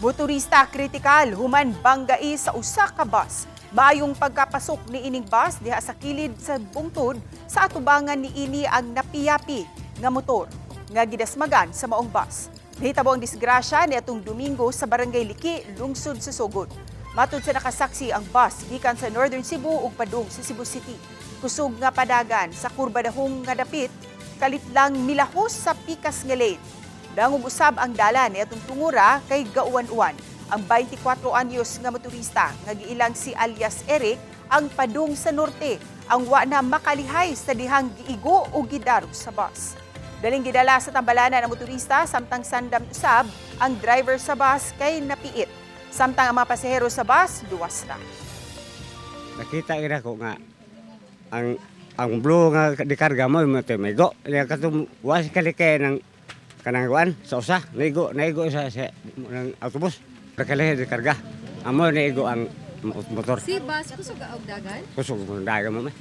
Motorista kritikal human banggai sa usa ka bus. Maayong pagkapasok ni ining bus diha sa kilid sa bungtod sa atubangan ni ini ang napiyapi nga motor nga gidasmagan sa maong bus. Nahitabo ang disgrasya ni atong Domingo sa Barangay Liki, lungsod sa Sogod. Matud sa nakasaksi, ang bus gikan sa Northern Cebu ug padung sa Cebu City. Kusog nga padagan sa kurbadahong nga dapit, kalit lang milahos sa pikas nga lane. Dangog usab ang dalan ni atong tungura kay gauwan-uwan. Ang 24 anyos nga motorista nga giilang si alias Eric ang padung sa norte ang wa na makalihay sa dihang giigo o gidaro sa bus. Daling gidala sa tambalanan ang motorista, samtang sandam usab ang driver sa bus kay napiit. Samtang ang mga pasahero sa bus luwas na. Nakita ira ko nga ang blue nga dikarga mo mo te maigo. Kaya katong was kalikay ng kanang kuan sa usa naigo naigo sa ng autobus. Kalihay dikarga. Amo naigo ang motor. Si bus kusog og dagan? Kusog mo dagan mo.